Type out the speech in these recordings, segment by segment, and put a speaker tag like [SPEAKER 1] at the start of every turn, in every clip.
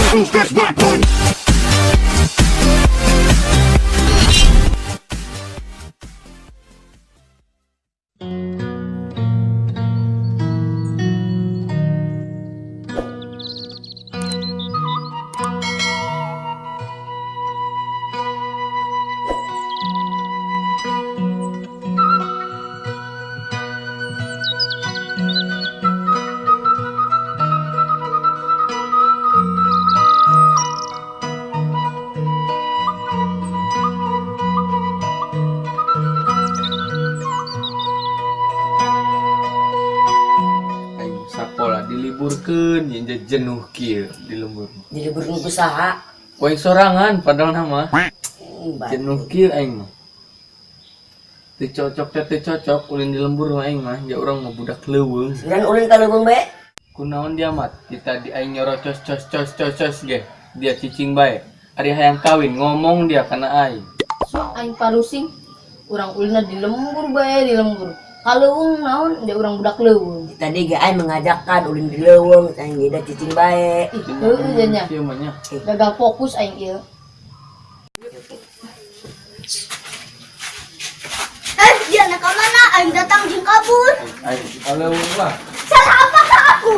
[SPEAKER 1] Aing sakola diliburkeun nya jenuh kieu di lembur.
[SPEAKER 2] Diliburkeun ku saha?
[SPEAKER 1] Ku aing sorangan padahal nama. Jenuh kieu aing mah. Teu cocok teh teu cocok ulin di lembur mah aing mah, ja urang mah budak leuweung.
[SPEAKER 2] Dan ulin ka leuweung bae.
[SPEAKER 1] Kunaon dia mat? Kita di aing nyorocos cos cos cos cos ge. Dia cicing bae. Ari hayang kawin ngomong dia kana aing.
[SPEAKER 3] Sok aing parusing, urang ulinna di lembur bae di lembur. Ka leuweung naon dia urang budak leuweung.
[SPEAKER 2] Tadi ge aing mengajakkan ulin di leuweung, aing ge da cicing bae.
[SPEAKER 3] Ih, heueuh nya.
[SPEAKER 1] Kieu mah nya.
[SPEAKER 3] Gagal fokus aing ieu.
[SPEAKER 4] Dia nak ke mana? Aing datang jeung kabur.
[SPEAKER 1] Aing ka leuweung lah.
[SPEAKER 4] Salah apakah aku?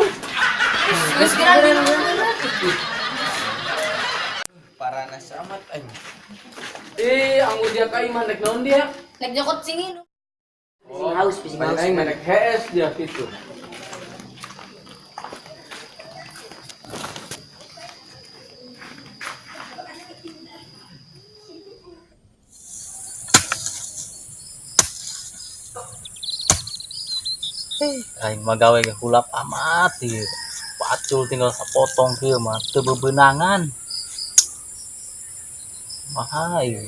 [SPEAKER 3] Geus geura di leuweung.
[SPEAKER 1] Paranas amat aing. Anggo dia ka imah rek naon dia?
[SPEAKER 3] Nek jokot singin.
[SPEAKER 2] Bising haus, bising haus.
[SPEAKER 1] Aing mah rek hees dia kitu.
[SPEAKER 5] Aing mah gawe ge hulap amat ieu. Pacul tinggal sapotong kieu mah teu bebenangan. Maha ieu.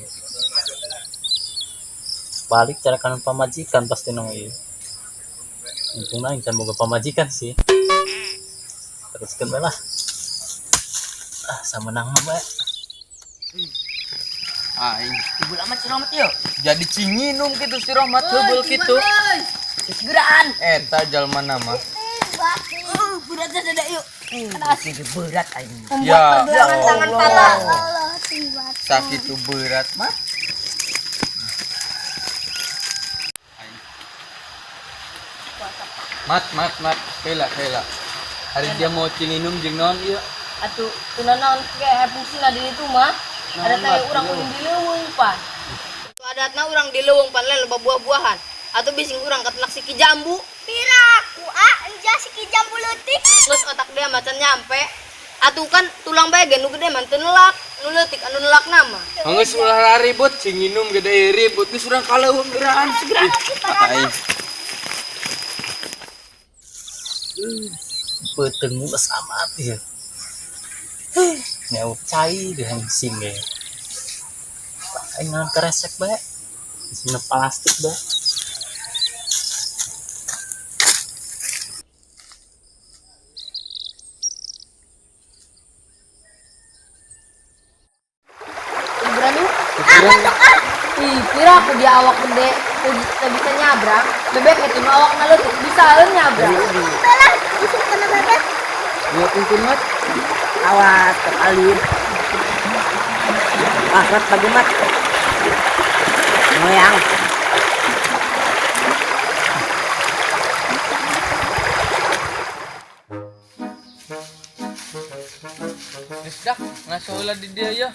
[SPEAKER 5] Balik cara kanan pamajikan pasti nong ieu. Untungna aing can boga pamajikan sih. Teruskeun bae lah. Ah, samenang mah bae.
[SPEAKER 1] Aing
[SPEAKER 2] Ibul amat si Rahmat yeuh.
[SPEAKER 1] jadi cinginum kitu si Rahmat heubeul kitu.
[SPEAKER 2] Geus geraan.
[SPEAKER 1] Eta jalma nama.
[SPEAKER 2] Berat ada yuk. Jadi berat aing.
[SPEAKER 3] Membuat
[SPEAKER 1] Ya
[SPEAKER 3] pergelangan tangan patah.
[SPEAKER 4] Allah, tinggal.
[SPEAKER 1] Sakitu berat mah. Mat, mat, mat, heula, heula. Hari dia mau cinginum jeung naon ieu?
[SPEAKER 3] Atuh teu naon ge fungsina di ditu mah. Ada
[SPEAKER 1] Naon,
[SPEAKER 3] teh
[SPEAKER 1] Mat?
[SPEAKER 3] urang ulin di leuweung pan. Adatna urang di leuweung pan loba buah-buahan. Atuh bising urang katelak siki jambu.
[SPEAKER 4] Piraku ah, enja siki jambu leutik.
[SPEAKER 3] Geus otak dia macan nyampe. Atuh kan tulang bae ge nu gede mah teu nelak, nu leutik anu nelak nama.
[SPEAKER 1] Geus ulah ribut, cinginum gede ribut geus urang ka leuweung geraan segera. Aing
[SPEAKER 5] Beuteung mules amat ieu. Nyawa cai deh hangsing ge. Aing ngan keresek bae. Isina plastik bae.
[SPEAKER 3] Liburan yuk. Ih, kira aku dia awak gede, teu bisa nyabrang. Bebek itu nu awakna leutik bisaeun nyabrang.
[SPEAKER 4] Belah, busuk kena bebek.
[SPEAKER 1] Ieu tungtun mat.
[SPEAKER 2] Awas teralun. Ah, mat pagi mat. Moyang.
[SPEAKER 1] Geus dah, ngaso heula di dia ya.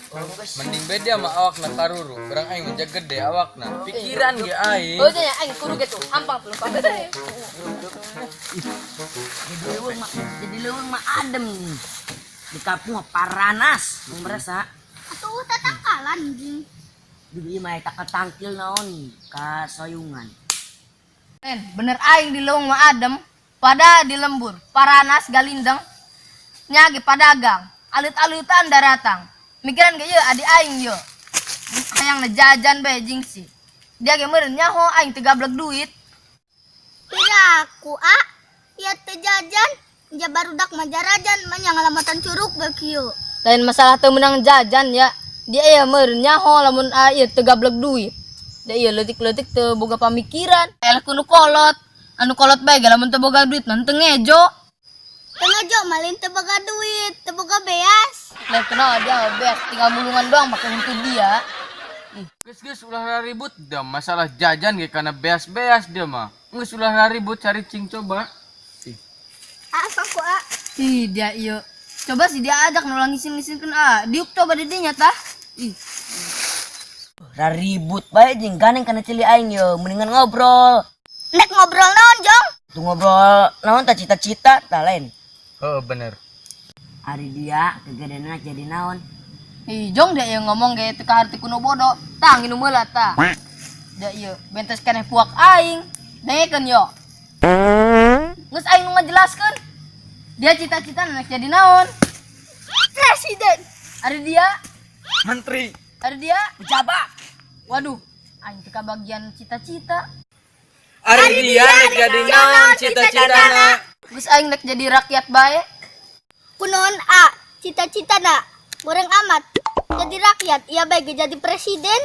[SPEAKER 1] Mending bae dia mah awakna karuru. Barang aing mah gede awakna. Pikiran ge aing.
[SPEAKER 3] Oh nya aing kudu gitu, hampang tuh lupa.
[SPEAKER 2] Jadi leuweung mah adem. Di kampung mah paranas, mun merasa.
[SPEAKER 4] Atuh tatangkalan jeung.
[SPEAKER 2] Di ieu mah eta katangkil naon ka soyungan.
[SPEAKER 3] En, bener aing di leuweung mah adem, pada di lembur, paranas galindeng. Nya ge padagang, alit-alitan daratang. Mikiran ge ieu adi aing ieu. Hayang jajan bae jeung si. Dia ge meureun nyaho aing teu gablek duit.
[SPEAKER 4] Piraku ah, ya teu jajan. Ja barudak mah jarajan, mah nya ngalamatan curug bae kieu.
[SPEAKER 3] Lain masalah teu meunang jajan ya. Dia ieu meureun nyaho lamun ieu teu gablek duit. Dia ieu leutik-leutik teu boga pamikiran. El kudu kolot. Anu kolot bae ge lamun teu boga duit mah teu ngejo.
[SPEAKER 4] Tengah jo malin teu boga duit, teu boga beas.
[SPEAKER 3] Lain kenal dia beas tinggal mulungan doang pakai untuk dia.
[SPEAKER 1] Geus geus ulah ribut dah masalah jajan ge kana beas-beas dia mah. Geus ulah ribut cari cing coba. Ih,
[SPEAKER 4] Ah, aku ah.
[SPEAKER 3] Ih, dia iya. Coba sih dia ajak nulang ngisin-ngisinkeun ah. Diuk coba didinya tah. Ih,
[SPEAKER 2] Raribut bae jeung ganeng kana cili aing yo, mendingan ngobrol.
[SPEAKER 4] Nek ngobrol naon, Jong?
[SPEAKER 2] Tuh ngobrol naon tah cita-cita tah lain.
[SPEAKER 1] Heeh bener.
[SPEAKER 2] Ari dia kegedeanna jadi naon?
[SPEAKER 3] Ih, jong dia yang ngomong ge teu kaharti kuno bodoh. Tah nginum heula tah. Dia ieu bentes keneh puak aing. Dengekeun yo. Geus aing nu ngajelaskeun. Dia cita-cita nek jadi naon?
[SPEAKER 4] Presiden.
[SPEAKER 3] Ari dia,
[SPEAKER 1] Menteri.
[SPEAKER 3] ari dia.
[SPEAKER 2] Pejabat.
[SPEAKER 3] Waduh, aing teu kabagian cita-cita.
[SPEAKER 1] Ari dia nek jadi naon cita-citana?
[SPEAKER 3] Geus aing nek jadi rakyat bae.
[SPEAKER 4] Kunaon a, cita-cita na. Goreng amat. Jadi rakyat, iya baik jadi presiden.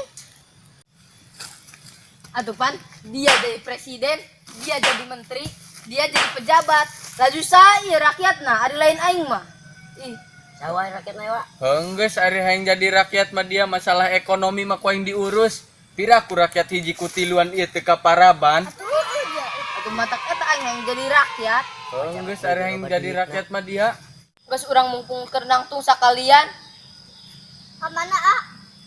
[SPEAKER 3] Atuh pan, dia jadi presiden, dia jadi menteri, dia jadi pejabat. Laju saya rakyatna, ari lain aing mah. Ih,
[SPEAKER 2] Sawah rakyat na wa.
[SPEAKER 1] Henggeus ari hayang jadi rakyat mah dia masalah ekonomi mah ku aing diurus. Pira ku rakyat hiji ku tiluan ieu teu kaparaban.
[SPEAKER 3] atuh matak eta aing yang jadi rakyat.
[SPEAKER 1] Henggeus ari hayang jadi rakyat mah dia.
[SPEAKER 3] Geus urang mumpung keur nangtung sakalian.
[SPEAKER 4] Kamana a?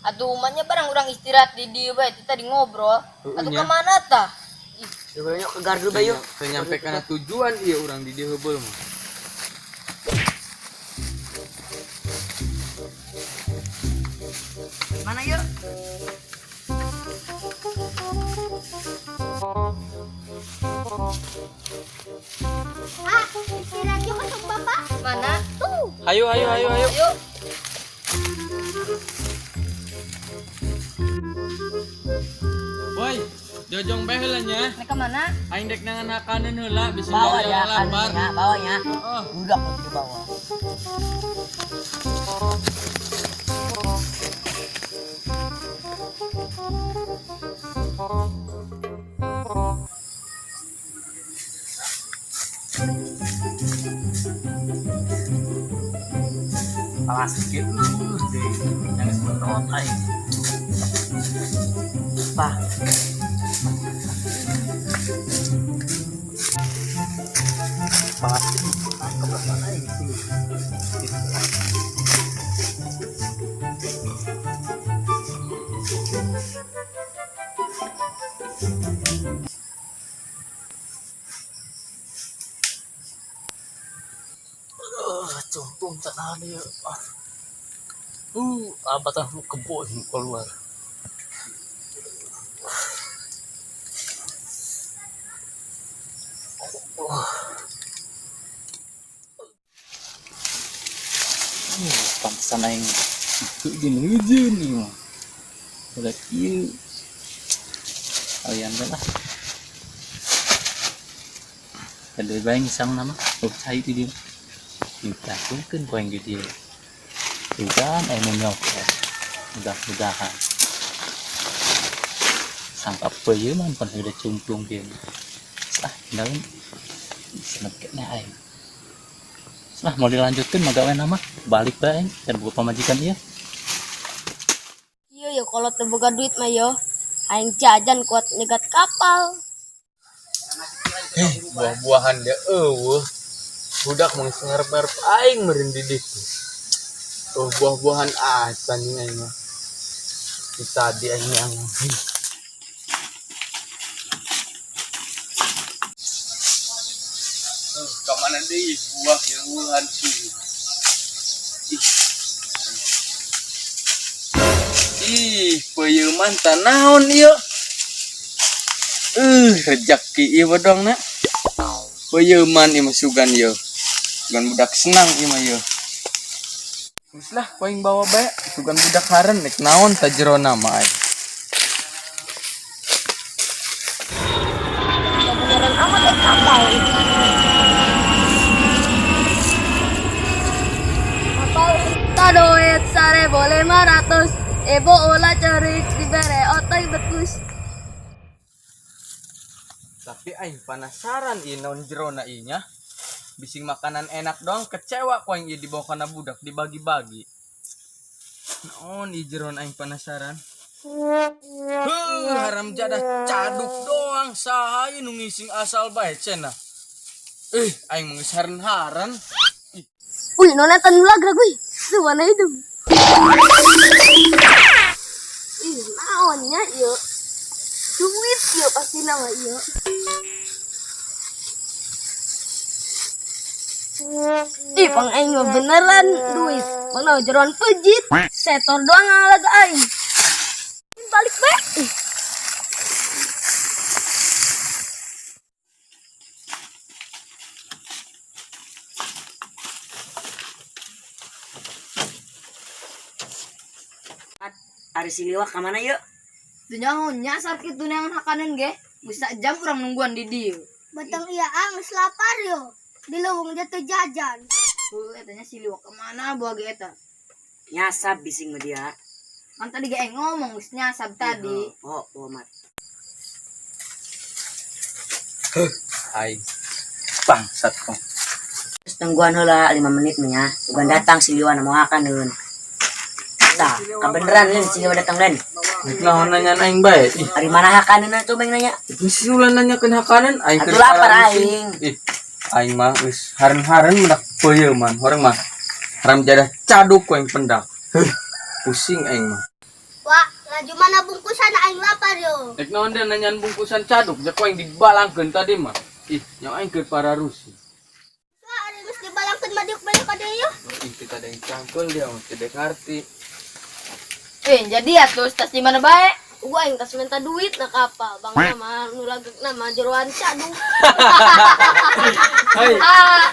[SPEAKER 3] Atuh umanya barang urang istirahat di dieu bae, teu tadi ngobrol. Atuh
[SPEAKER 1] Heueuh nya.
[SPEAKER 3] ka mana tah? Ih,
[SPEAKER 2] Coba yuk ke gardu bae yuk.
[SPEAKER 1] Teu nyampe kana tujuan ieu urang di dieu heubeul mah.
[SPEAKER 2] Mana yuk?
[SPEAKER 4] Ah, istirahat yuk masuk bapak.
[SPEAKER 3] mana?
[SPEAKER 4] Tuh.
[SPEAKER 1] Hayu hayu hayu hayu.
[SPEAKER 3] Yuk.
[SPEAKER 1] Woi, jojong bae heula nya.
[SPEAKER 3] Nek ka mana?
[SPEAKER 1] Aing dek nangan hakaneun heula bisi
[SPEAKER 2] Bawa
[SPEAKER 1] jauh
[SPEAKER 2] ya
[SPEAKER 1] lapar.
[SPEAKER 2] kannya, bawa ya.
[SPEAKER 1] Heeh.
[SPEAKER 2] Budak di bawah. Plastik gitu deh, yang sebentar aing. Pak. Plastik keberatan aing sih. Gitu. Cungtung tak nahan ya. Apa tahu kebo ini keluar. Pantesan aing hujan hujan nih mah. Udah kieu. Kalian teh lah. Ada bae ngisang nama, oh cai di dia. Ditangtungkeun ku aing di dieu. Tuh kan aing nu nyokot. Mudah-mudahan. Sangka peuyeum mah pan udah cungklung kieu. Ah, tinggalin. Senep kene aing. Lah mau dilanjutkan mah gawe nama balik bae aing dan buka pamajikan ieu.
[SPEAKER 4] Iya yo kalau teu boga duit mah yo. Aing jajan kuat nyegat kapal.
[SPEAKER 1] Eh, buah-buahan dia eueuh. Budak mah geus ngarep-ngarep aing meureun di ditu. Oh, buah-buahan acan ini aing mah. Di tadi aing yang Kamana deui buah yang eueuhan sih. Ih. Ih, peuyeman tah naon ieu? Rejeki ieu bodong na. Peuyeman ieu mah sugan ieu. Sugan budak senang ieu mah ieu. Geus lah, ku aing bawa bae. Sugan budak haren rek naon ta jerona mah aing.
[SPEAKER 4] Ya beneran amat kapal itu.
[SPEAKER 3] Kapal tadoet sare boleh 500. Ebo olah cerik dibere otak betus.
[SPEAKER 1] Tapi aing penasaran ieu naon jerona ieu nya. Bising makanan enak doang kecewa ku aing ieu dibawa kana budak dibagi-bagi. Naon ieu jeroan aing penasaran. Heuh, haram jadah caduk doang saha ieu nu ngising asal bae cenah. Eh, aing mah geus haren-haren.
[SPEAKER 4] Wih, nona tan lagrak wih. Itu warna hidung. Ih, naonnya ieu. Duit ieu pasti nama ieu. Ih, pang aing mah beneran duit. Mana jeroan pejit. Setor doang ngalaga aing. Balik bae. Ih.
[SPEAKER 6] Ari si Liwak ka mana yuk?
[SPEAKER 3] Teu nyaho nyasar kitu neangan hakaneun ge. Geus jam urang nungguan di dieu.
[SPEAKER 4] Batang iya ah, geus lapar yo. Di leuweung dia teu jajan.
[SPEAKER 3] Heuh, eta nya si Liwak kemana buah ge eta?
[SPEAKER 6] Nyasab bising mah dia.
[SPEAKER 3] Kan tadi ge aing ngomong geus nyasab tadi.
[SPEAKER 6] Oh, oh, mat.
[SPEAKER 1] Aing.
[SPEAKER 2] Bangsat kok.
[SPEAKER 6] Terus tungguan heula 5 menit mah nya. Bukan datang si Liwa mau hakaneun. Tah, kabeneran Len si Liwa datang Len.
[SPEAKER 1] Rek naon nanyaan aing bae. Ih,
[SPEAKER 6] Ari mana hakaneun tuh bang nanya.
[SPEAKER 1] geus ulah nanyakeun hakaneun aing
[SPEAKER 6] Atuh
[SPEAKER 1] keur
[SPEAKER 6] lapar
[SPEAKER 1] pararusin.
[SPEAKER 6] aing.
[SPEAKER 1] Ih, aing mah geus haren-haren mendak peuyeum man. Horeng mah haram jadah caduk ku aing pendak. Heuh, pusing aing mah.
[SPEAKER 4] Wah, laju mana bungkusan aing lapar yo.
[SPEAKER 1] Rek naon dia nanyaan bungkusan caduk jak ku aing dibalangkeun tadi mah. Ih, yang aing keur pararusin.
[SPEAKER 4] Wah, ari geus dibalangkeun mah diuk balik ka dieu yo.
[SPEAKER 1] Ih, kita ada yang cangkul dia mah tidak ngerti.
[SPEAKER 3] Eh, jadi ya terus tas di mana bae?
[SPEAKER 4] Gua aing tas minta duit nak apa? Bang nama nu lagekna mah jeroan caduk.
[SPEAKER 1] Hei,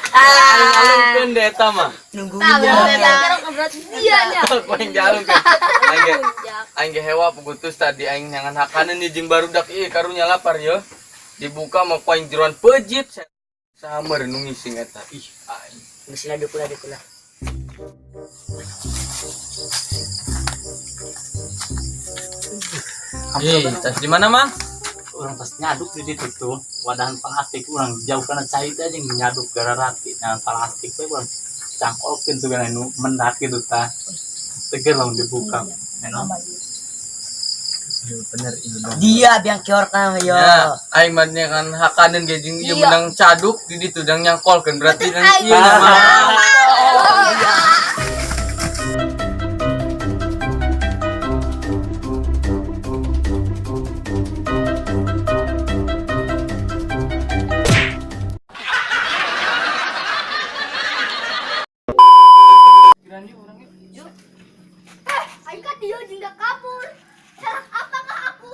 [SPEAKER 1] aing alungkeun deh eta mah.
[SPEAKER 6] Nungguin
[SPEAKER 3] Tah, bener eta.
[SPEAKER 4] Berarti dia nya.
[SPEAKER 1] Ku aing dialungkeun. Aing ge aing ge hewa pugutus tadi aing nyangan hakaneun ieu jeung barudak ieu karunya lapar yo. Dibuka mah ku aing jeroan pejit. Saha nu ngising eta. Ih, aing.
[SPEAKER 6] Geus lah dukula dukula.
[SPEAKER 1] Ih, tas di mana, Mang?
[SPEAKER 2] Orang tas nyaduk di situ tuh wadahan plastik orang jauh karena cai aja yang nyaduk gara rati nah plastik we urang cangkolkeun sebenarnya nu mendak gitu tah teger lamun dibuka eno.
[SPEAKER 1] Bener ieu dong.
[SPEAKER 6] Dia biang kiorna yo.
[SPEAKER 1] Ya, aing mah nyangan hakaneun ge jeung ieu menang caduk di ditu dang nyangkolkeun berarti nang ieu mah.
[SPEAKER 4] Eh, aing ka dieu jeung kabur. Salah apakah aku?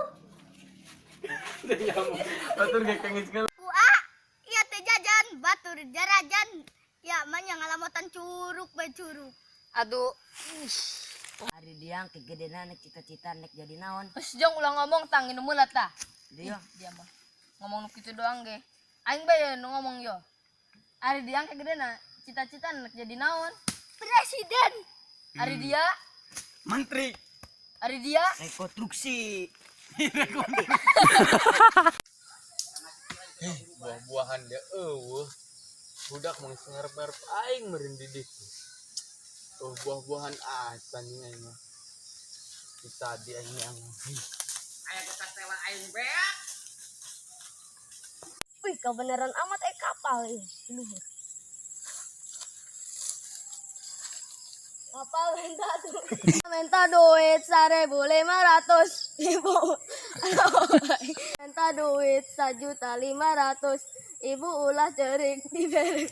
[SPEAKER 1] Batur ge kengis.
[SPEAKER 4] Wah, iya teh jajan, batur jarajan. Ya, mah ngalamotan curug bae curug.
[SPEAKER 3] Aduh,
[SPEAKER 6] Ari diang kegedena nek cita-cita nek jadi naon.
[SPEAKER 3] geus jong ulah ngomong tang nginum heula tah.
[SPEAKER 6] Dia
[SPEAKER 3] Dia mah ngomong nu kitu doang ge. Aing bae nu ngomong yo. Ari diang kegedena cita-cita nek jadi naon?
[SPEAKER 4] Presiden.
[SPEAKER 3] Ari dia,
[SPEAKER 1] Menteri.
[SPEAKER 3] ari dia.
[SPEAKER 6] Rekonstruksi.
[SPEAKER 1] Eh, buah-buahan dia eueuh. Budak mah geus ngarep-ngarep aing meureun di ditu. Oh, buah-buahan acan ieu aing mah. Di tadi aing yang
[SPEAKER 4] Wih, kebenaran amat eh kapal ini. Luhur. Kapal minta duit. Minta duit 1.500 ibu. Minta duit 1.500.000 ibu ulah cerik diberi.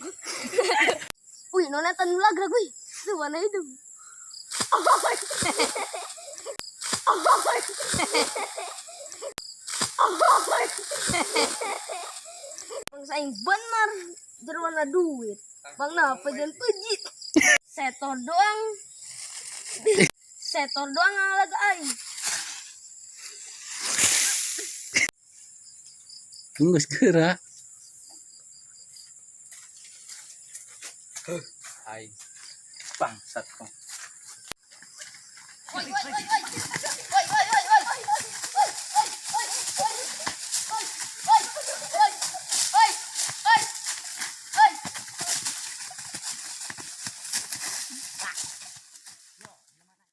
[SPEAKER 4] Wih, nona tan lagrak wih. Itu warna hidung. Bang saing bener jerwana duit. Bang napa jangan pejit. Setor doang. Setor doang ngalaga aing.
[SPEAKER 2] Geus geura.
[SPEAKER 1] Aing.
[SPEAKER 2] Bangsat kok.
[SPEAKER 3] Woi, woi, woi, woi.